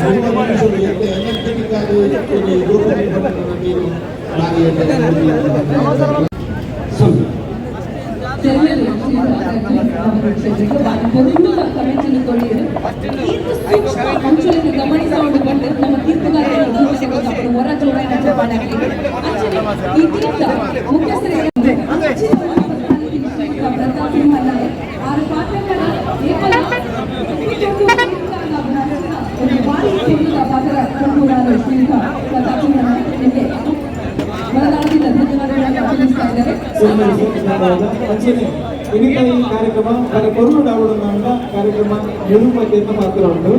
30 ನಿಮಿಷ ಎನರ್ಜೆಟಿಕ್ ಆದ್ ಒಂಜಿ ರೂಪಣಿ ಪಟ್ಟಣ ನೀರು ಬಾರಿ ಎಡ್ಡೆ. ಸುಳ್ಳು. ಪೊರ್ಲುದ ಕಮೆಂಟ್ ಕೊರಿಯರು. ಈತ್ ಸೂಕ್ಷ್ಮ ಅಂಚೊಲೆನ್ ಗಮನಿಸವೊಂಡು ಬಂದು ನಮ್ಮ ತೀರ್ಪುಗಾರರು ಹೊರ ಜೋಡಾಯಿನ ಚಪ್ಪಾಳೆ. ಅಂಚನೆ ಈ ಟೀಮ್ದ ಮುಖ್ಯಸ್ಥರು ಪ್ರತಾಪ್ ಸಿಂಹ ನಾಯಕ್. ಆರು ಪಾತ್ರಗಳ ಏಪಲ ಒಂದು ಬಾರಿ ಪೊರ್ಲುದ ಪಾತ್ರ ಕೊಟ್ಟುದಾರು ಶ್ರೀಯುತ ಪ್ರತಾಪ್ ಸಿಂಹ ನಾಯಕ್. ನಿಮಗೆ ಮನದಾಳದಿಂದ ಧನ್ಯವಾದಗಳನ್ನು ತಿಳಿಸ್ತಾ ಇದ್ದಾರೆ. ಅಂಚನೆ ಇನಿತ ಈ ಕಾರ್ಯಕ್ರಮ ಬರೆ ಕೊರುಡು ಡಾವುಡು ಕಾರ್ಯಕ್ರಮ ನಿರೂಪಕೇತ ಪಾತ್ರ ಉಂಟು.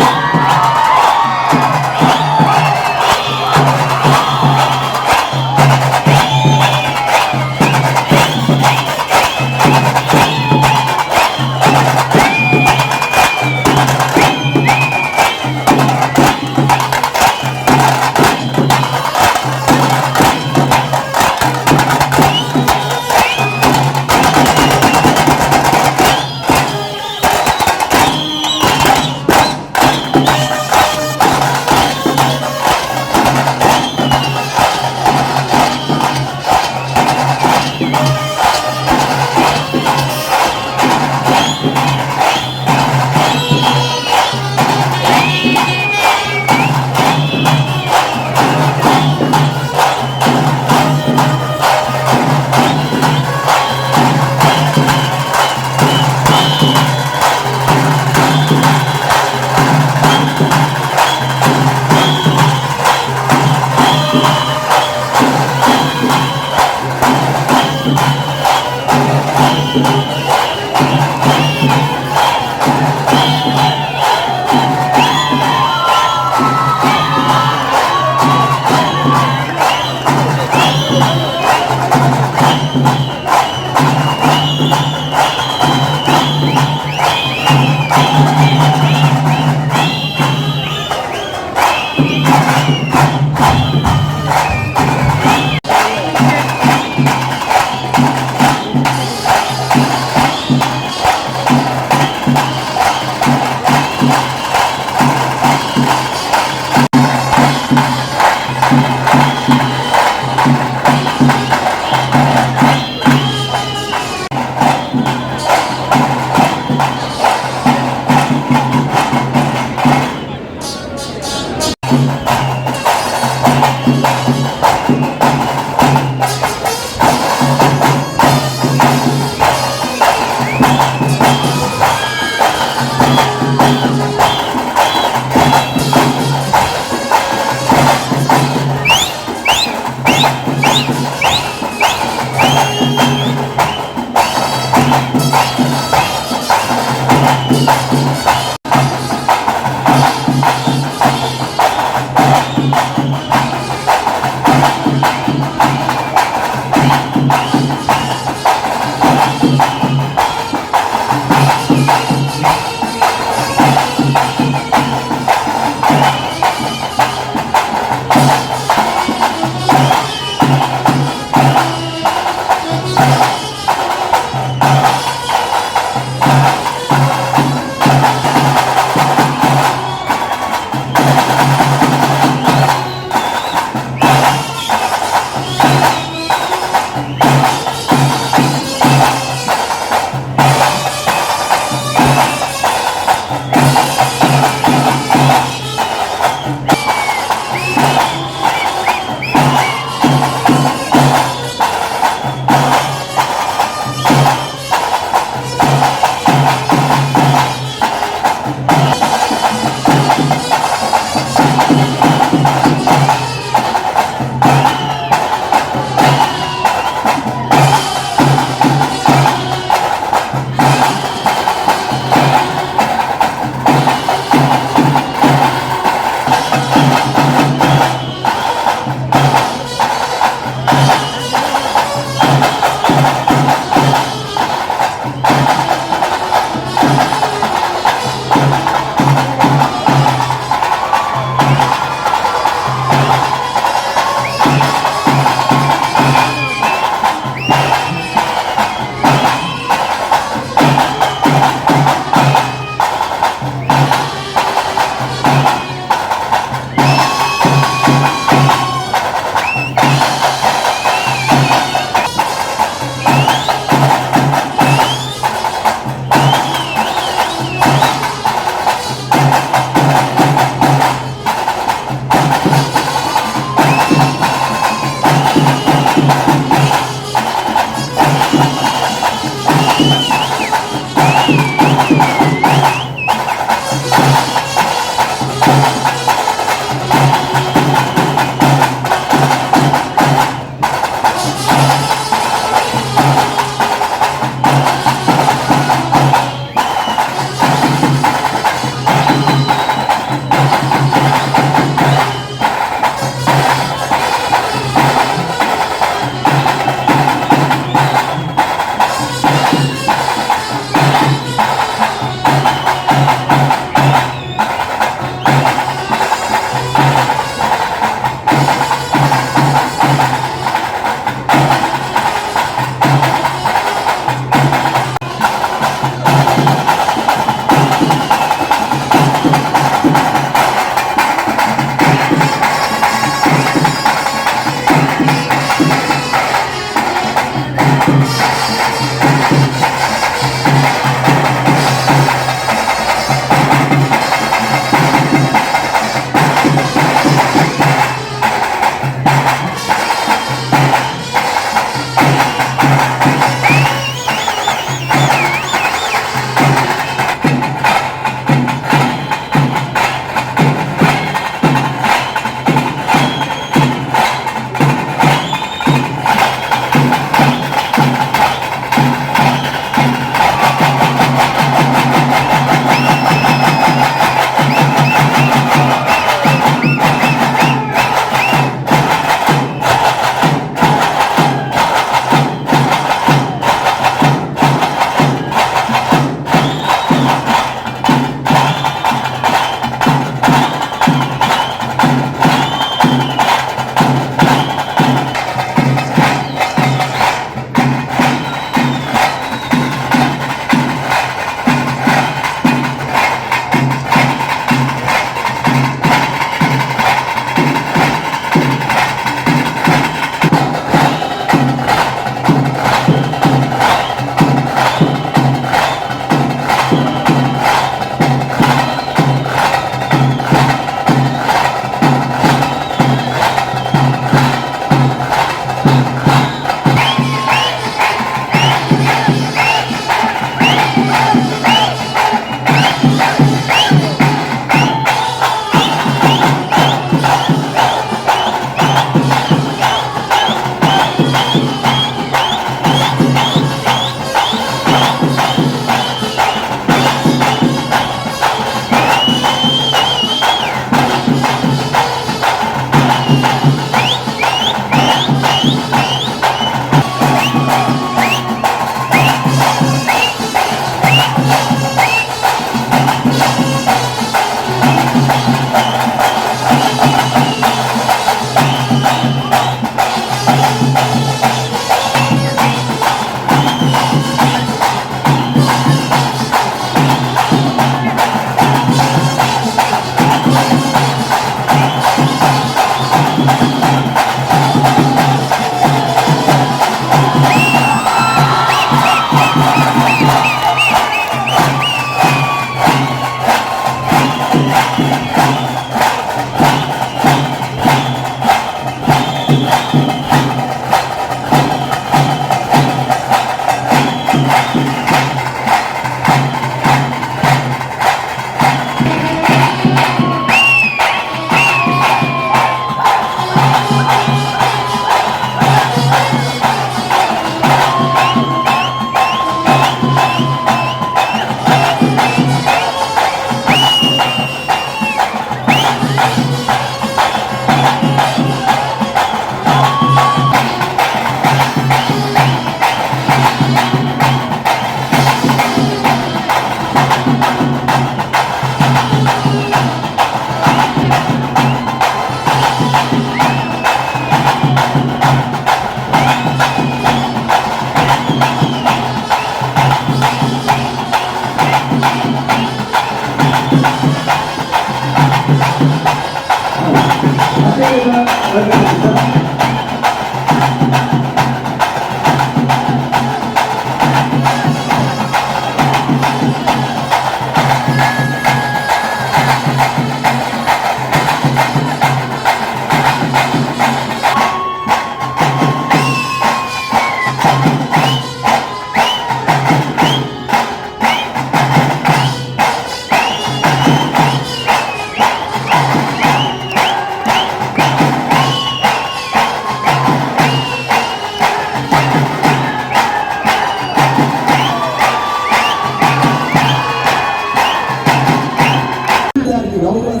ನವೆಂಬರ್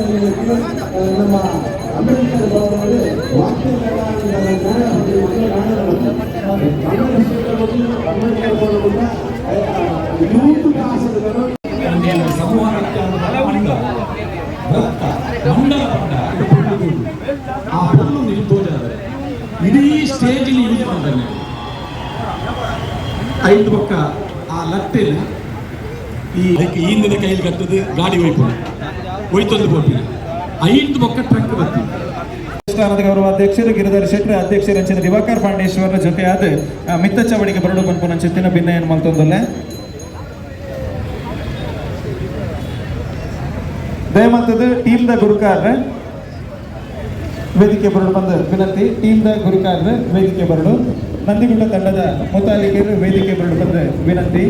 ನಮ್ಮ ಅಂಬೇಡ್ಕರ್ ಭವನದಲ್ಲಿ ವಾಕ್ಯ ಅಂಬೇಡ್ಕರ್ ಭವನ ಯೂತ್ ಆಸನಗಳು. ಸಮೂಹ ವೃತ್ತ ಮಂಡಲ ಪಂಡ ಆ ಹುಲ್ಲು ನೀವು ತೋಜಾದ್ರೆ ಇಡೀ ಸ್ಟೇಜ್ ಯೂಸ್ ಮಾಡ್ತಾನೆ. ಐದು ಪಕ್ಕ ಆ ಲಟ್ಟೆಲ್ ಈ ಅದಕ್ಕೆ ಈಂದಿನ ಕೈಲಿ ಕಟ್ಟದು ಗಾಡಿ ಒಯ್ಪುಂಡು, ಒಯ್ತೊಂದು ಪೋಪಿನ ಐದು ಪಕ್ಕ ಟ್ರಕ್ ಬರ್ತೀವಿ. ದೇವಸ್ಥಾನದ ಗೌರವ ಅಧ್ಯಕ್ಷರು ಗಿರಿಧರ್ ಶೆಟ್ಟರ್, ಅಧ್ಯಕ್ಷರು ಅಂಚಿನ ದಿವಾಕರ್ ಪಾಂಡೇಶ್ವರ ಜೊತೆಯಾದ ಮಿತ್ತ ಚವಡಿಗೆ ಬರಡು ಪನ್ಪುನಂಚಿತ್ತಿನ ಭಿನ್ನಯನ್ನು ಮಲ್ತೊಂದುಲ್ಲೆ. ದಯಮಂತದ ಟೀಮ್ದ ಗುರುಕಾರ ವೇದಿಕೆ ಬರಡು ಬಂದ ವಿನಂತಿ. ಟೀಮ್ದ ಗುರುಕಾರ ವೇದಿಕೆ ಬರಡು. ನಂದಿಗುಡ್ಡ ತಂಡದ ಮುತಾಲಿಕರು ವೇದಿಕೆ ಬರಡು ಬಂದ ವಿನಂತಿ.